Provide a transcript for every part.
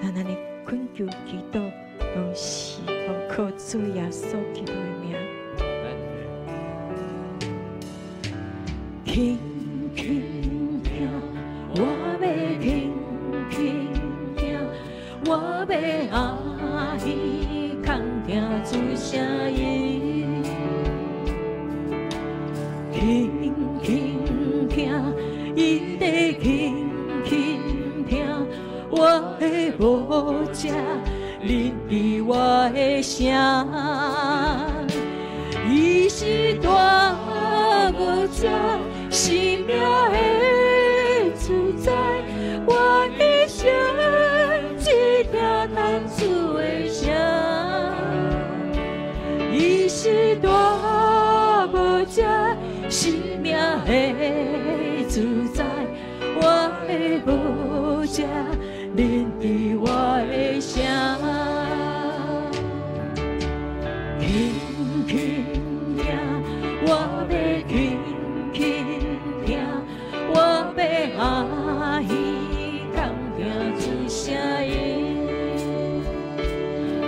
咱按呢懇求祈禱，攏是奉靠主耶穌基督的名。輕輕聽，我欲輕輕聽，我欲阿耳空聽主聲音。輕輕聽，伊咧輕輕聽，我的無遮聆聽我的聲，伊是大無正生命的主宰，我一生只聽天主的聲。伊是大無正生命的主宰，我的無正聆聽我的聲。輕輕聽，我欲輕輕聽，我欲阿耳空聽主聲音。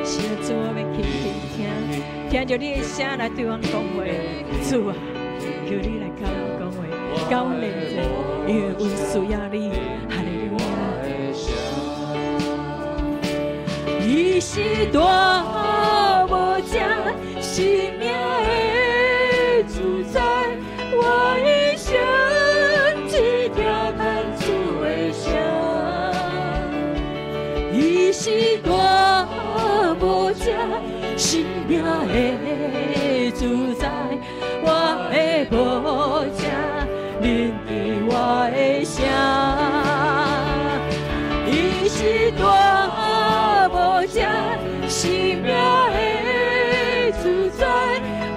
是啊，主，我欲輕輕聽，聽著你的聲來對阮講話。主啊，求你來佮阮講話，佮阮連接，因為阮需要你。哈利路亞。伊是大無正生命的主宰，我一生只聽天主的聲。伊是大無正生命的主宰，我的無正聆聽我的聲。伊是大無正生命的主宰，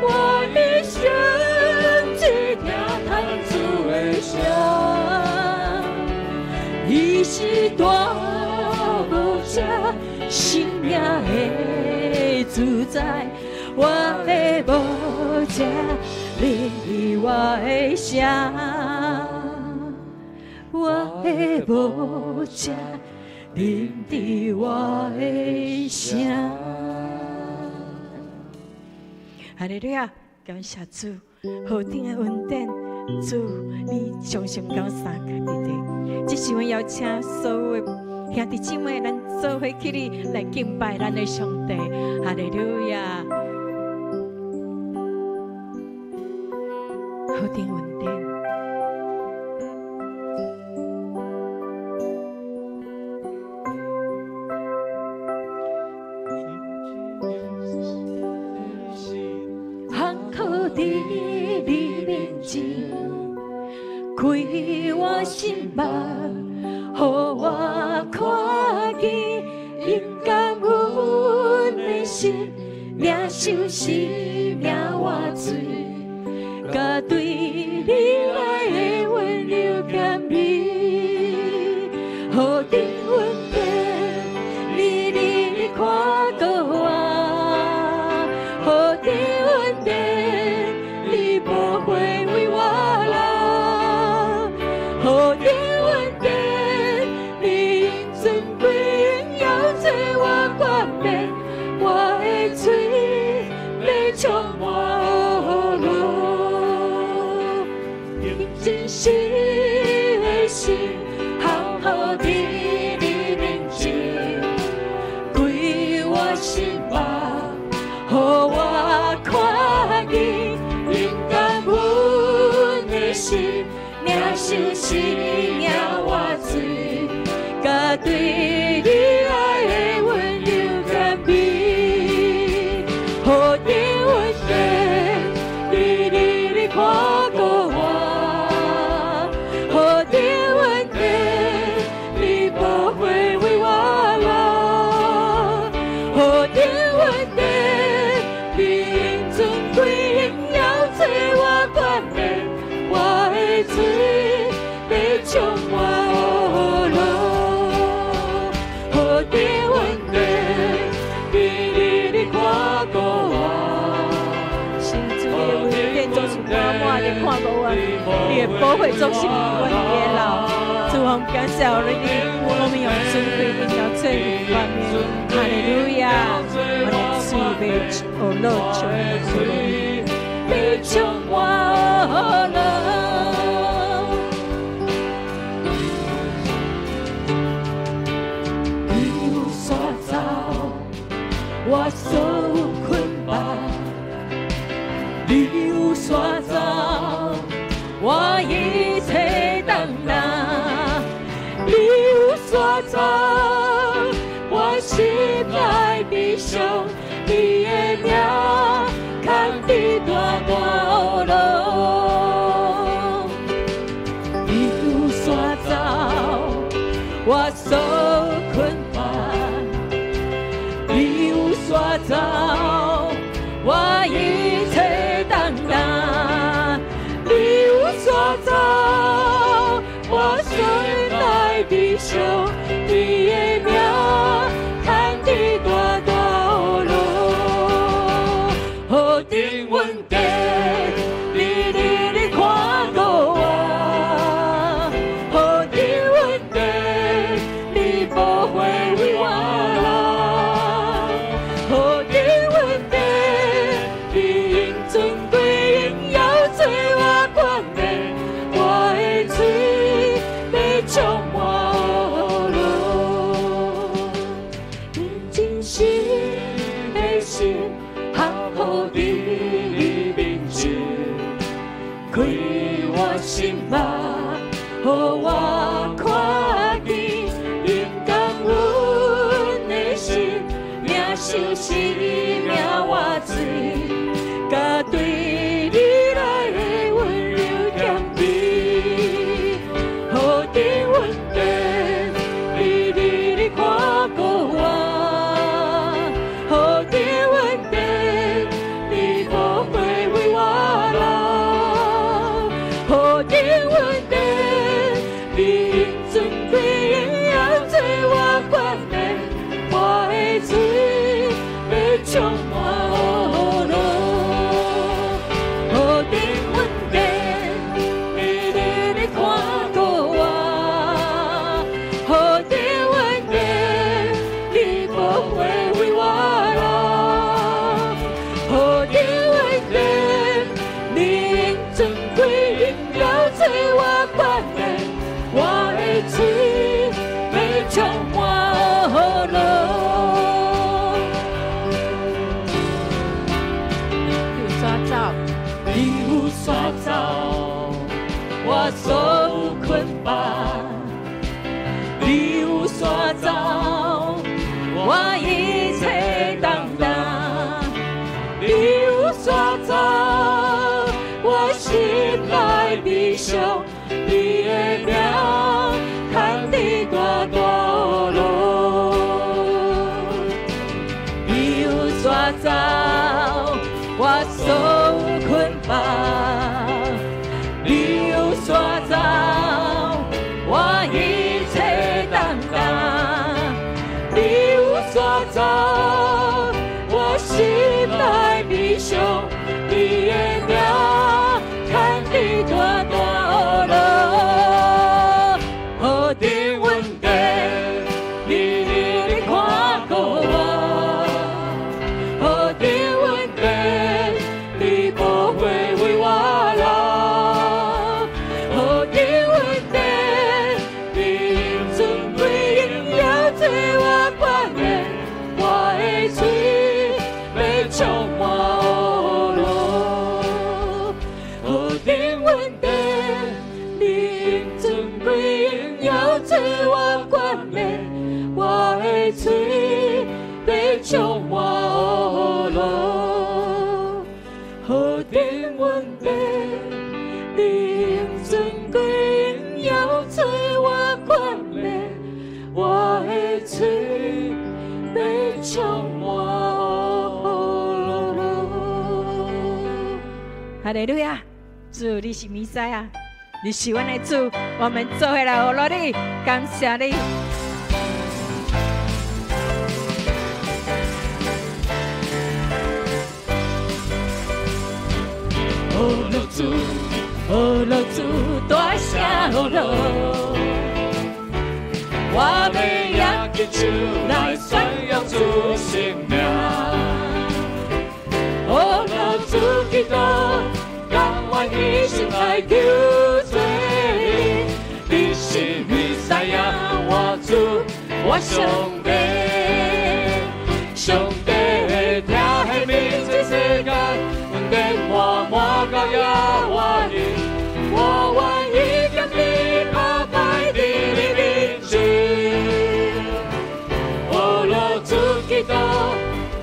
我一生只聽天主的聲。伊是大無正生命的主宰，我的無正聆聽我的聲，我的無正聆聽我的聲。哈利路亞，感謝主，何等的恩典，主你常常佮阮相佮佇佇。這時阮邀請所有的兄弟姊妹，咱做伙起立來敬拜咱的上帝。哈利路亞，何等恩典！烘烤佇你面前，開我心目，予我看見，因感恩的心，領受生命活水，佮對你來的溫柔甘美，何等恩典，你你看顧我，何等恩典，你寶血為我流，何等恩典，你用尊貴榮耀做我冠冕，我的喙欲充滿樂，用真實的心，烘烤佇你面前，開我心目，予我看見，用感恩的心，領受生命活水，佮對你愛的溫柔甘美，何等恩典，你你你看顧我，何等恩典，你寶血為我流，何等恩典，你用尊貴榮耀做我冠冕，我的喙欲充滿樂，何等恩典，你你你看顧我。是主的恩典總是滿滿的看顧我，你的寶血總是阮的流。主啊，我們感謝你，我們用尊貴榮耀做冠冕。哈利路亞！我的喙欲學樂充滿，欲充滿樂。你有所造，我所有捆綁；你有所造，我一切擔當；你有所造，我心內悲傷，你的名牽佇大大路。你有所造，我所捆綁；你有所造，我一切擔當；你有所造，我心內悲傷，你的名牽佇大大路。何等恩典，你日日看顧我；何等恩典，你無悔為我流。何等恩典，你用尊貴榮耀做我冠冕，我的喙欲充滿樂。用真實的心，降服佇你面前，開我心目，予我看見，用感恩的心，領受生命活水，佮對你來的溫柔謙卑。何等恩典，你日日看顧我；何等恩典，你無悔為我流。何等恩典，你用尊貴榮耀做我冠冕，我的喙欲充滿樂。何等恩典，你日日看顧我；何等恩典，你無悔為我流。何等恩典，你用尊貴榮耀做我冠冕，我的喙欲充滿樂。你有所造，你有所造，我所有捆綁；你有所造，我一切擔當；你有所造，我心內悲傷，你的名牽佇大大路。你有所造，我所有捆綁；你有所造，我一切擔當；你有所造，我心內悲傷，你的名牽佇大大路。何等恩典，你日日看顧我；何等恩典，你無悔為我流。何等恩典，你用尊貴榮耀做我冠冕，我的喙欲充滿樂。何等恩典，你用尊貴榮耀做我冠冕，我的喙欲充滿樂。何等恩典，你用尊貴榮耀做我冠冕，我的喙欲充滿樂。哈利路亞！主，你是彌賽亞，你是阮的主，我們做伙來學樂你，感謝你。學樂主，學樂主，大聲學樂。我欲舉起手來宣揚主聖名。哦，主基督，甘願犧牲來救罪人，你是彌賽亞，我主，我上帝。上帝疼惜面這世間，恩典滿滿到耶和華，我願意將你拋擺佇你面前。哦，主基督，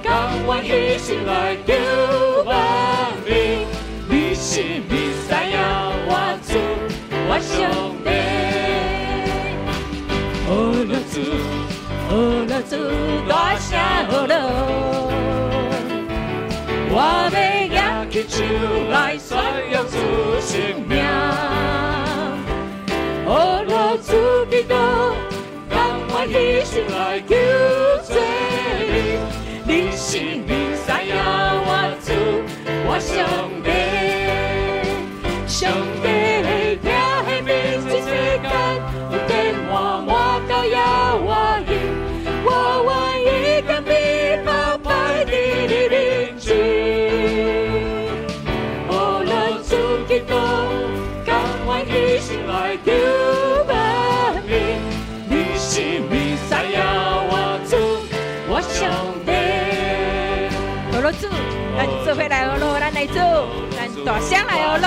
甘願犧牲來救萬民，你是彌賽亞，我主，我上帝。哦，主，哦，主，大聲阿羅，我欲舉起手來宣揚主聖名。哦，主基督，甘願犧牲來救罪人，你是彌賽亞，我主，我上帝。上帝疼惜面這世間，恩典滿滿到耶和華，我願意將你拋擺佇你面前。哦，主基督，甘願犧牲來救萬民，你是彌賽亞，我主，我上帝。阿羅主，咱做伙來阿羅，咱來主，咱大聲來阿羅。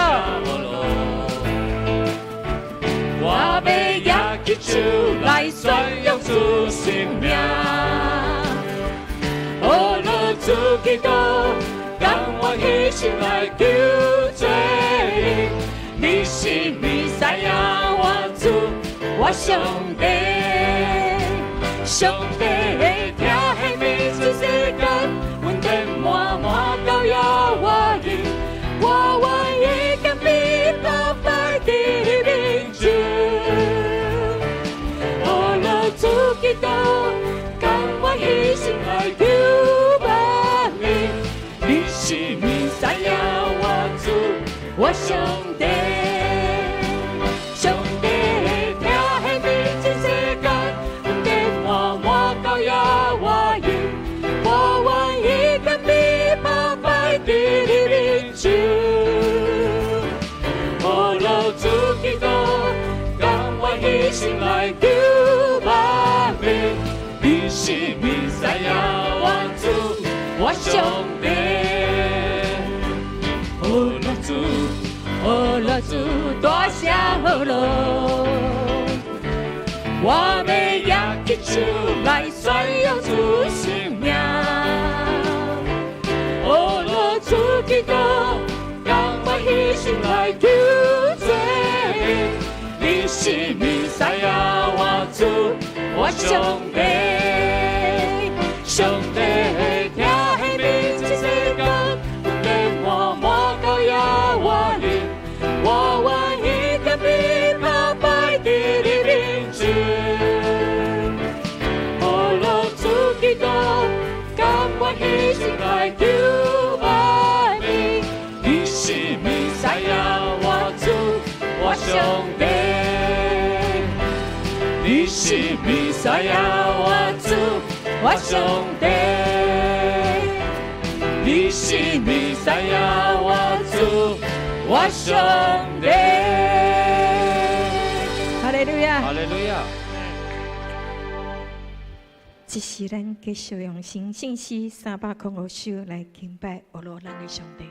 我欲舉起手來宣揚主聖名。哦，主基督，甘願犧牲來救罪人，你是彌賽亞，我主，我上帝。上帝疼惜面這世間，恩典滿滿到耶和華，我願意將你拋擺佇你面前。哦，主基督，甘願犧牲來救萬民，你是彌賽亞，我主，我上帝。上帝疼惜面這世間，恩典滿滿到耶和華，我願意將你拋擺佇你面前。哦，主基督，甘願犧牲來救萬民，你是彌賽亞，我主，我上帝。哦，主，哦，主，大聲阿羅，我欲舉起手來宣揚主聖名。哦，主基督，甘願犧牲來救罪人，你是彌賽亞，我主，我上帝。上帝疼惜面這世間，恩典滿滿到耶和華，我願意將你拋擺佇你面前。哦，主基督，甘願犧牲來救萬民，你是彌賽亞，我主，我上帝。你是彌賽亞，我主，我上帝。你是彌賽亞，我主，我上帝。哈利路亞。哈利路亞。這是咱繼續用神聖詩305首來敬拜阿羅咱的上帝。